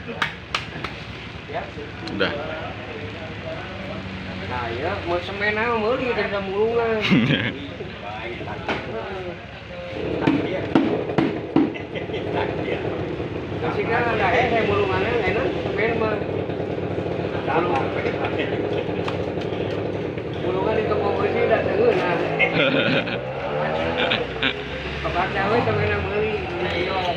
Ya. Udah. Nah, ya, mau semen aja meuli dari mulungan. Kasih kan ada mulungannya enak semen mah. Mulungan di toko bersih dah teu. Kebaca we semen meuli. Oh.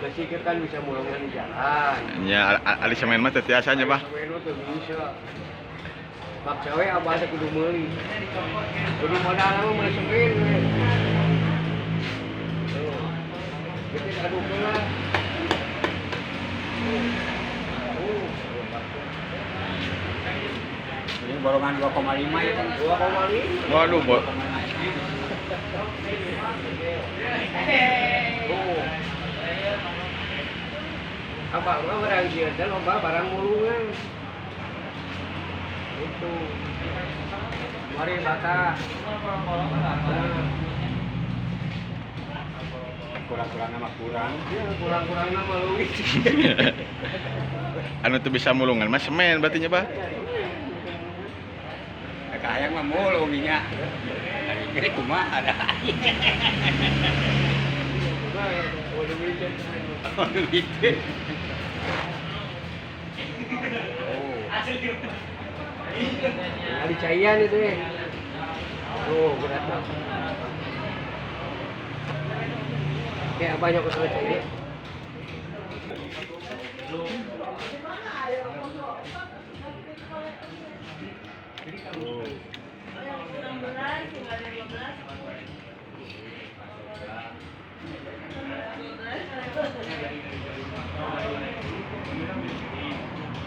Besi kan bisa mulungan di jalan. Nya ari semen mah teu tiasa nya, Bah. Semen mah teu bisa. Bak cawe abah teh kudu meuli. Kudu modal mah meuli semen we. Tuh. Jadi aduk heula. Tuh. Ini bolongan 2,5 ya kan. 2,5. Waduh, Bo. Tuh. Abah mah barang ieu teh loba barang mulungan. Itu. Mari bata. Nah, Kurang-kurang nama kurang. ya kurang-kurangna mah leuwih. Anu teu bisa mulungan mah semen berarti nya, Bah. Kakak hayang mah mulung nya. Ari kumaha ada. Oh, gitu. Oh. Ada caian itu ya. Oh, berat. Kayak banyak usaha caian. Oh.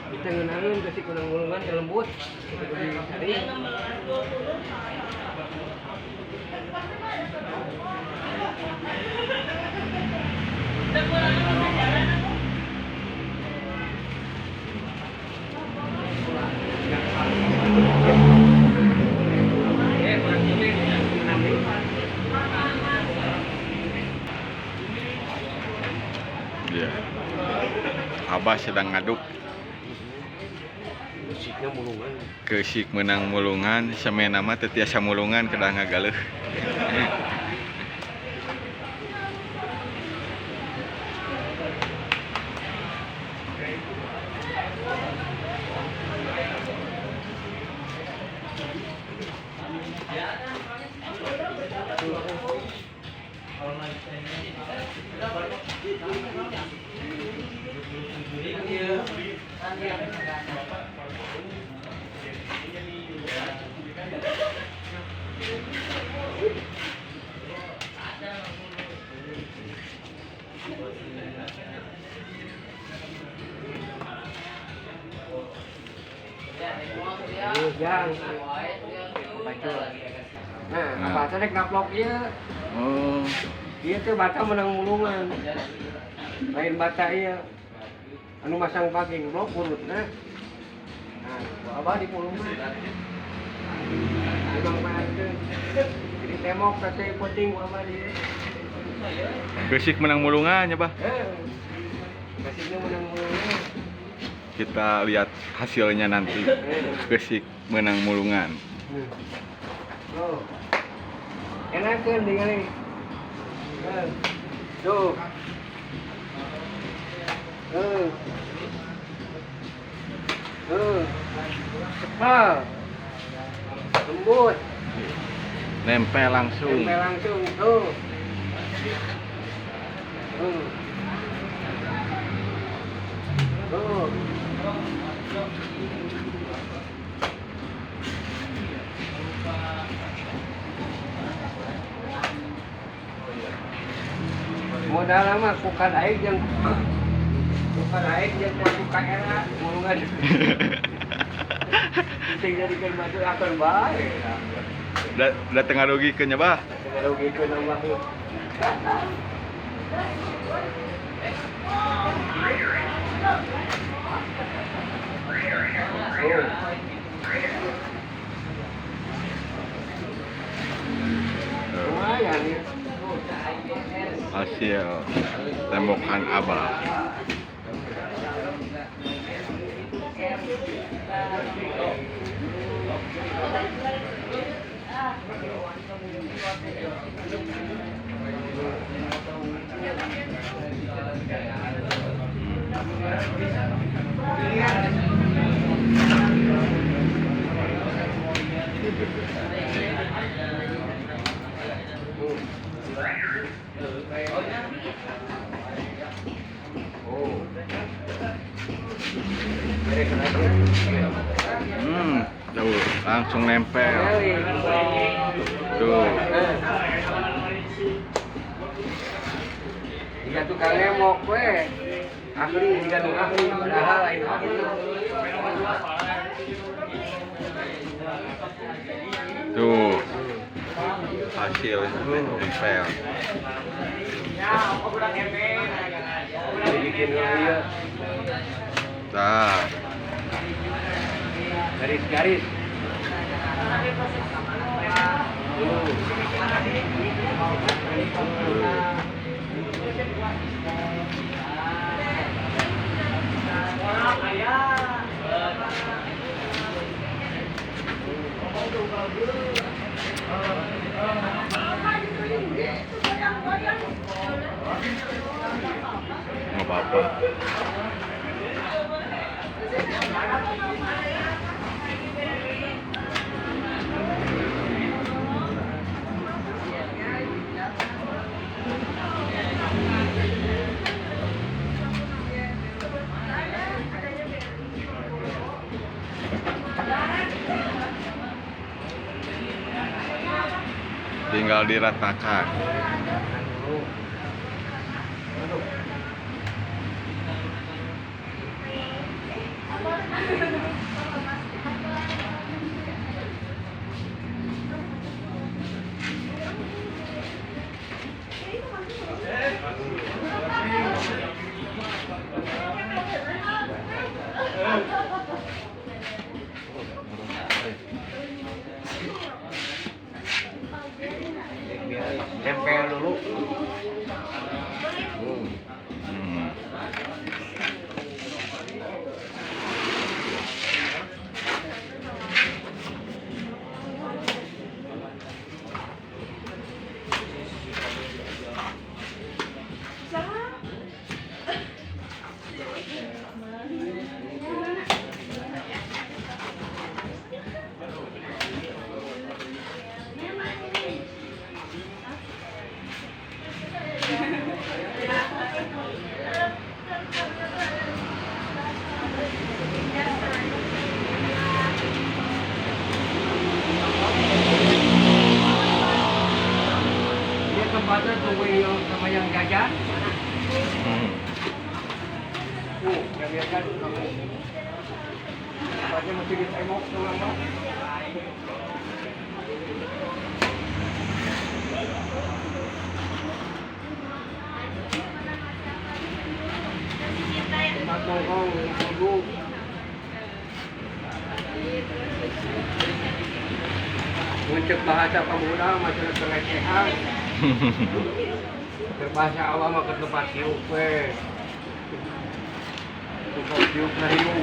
Kita ngeunangeun ke si kunang mulungan ke lembut. Tadi. Iya. Abah sedang ngaduk. Musiknya mulungan. Keusik menang mulungan, semen mah teu tiasa mulungan kedah ngagaleuh. Jang. Nah, apa teh rek ngaplok ieu? Oh. Ieu teh bata menang mulungan. Lain bata ieu. Anu masang packing blok urutna. Nah, ku abah di mulungan. Memang teh. Jadi tembok teh penting ku abah di. Keusik menang mulungan nya, Bah. Kasihnya menang mulungan. Kita lihat hasilnya nanti. Keusik menang mulungan. Tuh. Enakeun ningali. Tuh. Cepal. Lembut. Nempel langsung. Nempel langsung. Tuh. Tuh. Tuh. Modal mah kuka daek jeung kuka daek jeung kuka era mulungan. Penting jadikeun batu akan bae. Da teu ngarugikeun nya, Bah. Teu ngarugikeun mah. Lumayan ya. Hasil tembokan Abah. Tuh, langsung nempel. Tuh. Jika tukang nembok we. Ahli, jika nu ahli, padahal lain ahli. Tuh. Hasil nempel. Dibikin ieu. Tah. Garis-garis. Nggak apa-apa. Tinggal diratakan. Nempel dulu. Dia tempatnya tunggu yang sama yang jajan. Yang jajan kamu. Tempatnya mesti ditembok tuh lama. Tempat nongkrong, duduk. Ngecek bahasa pemuda masih pelecehan. Bahasa awam mah ke tempat siuk we. Tempat siuk na hiu.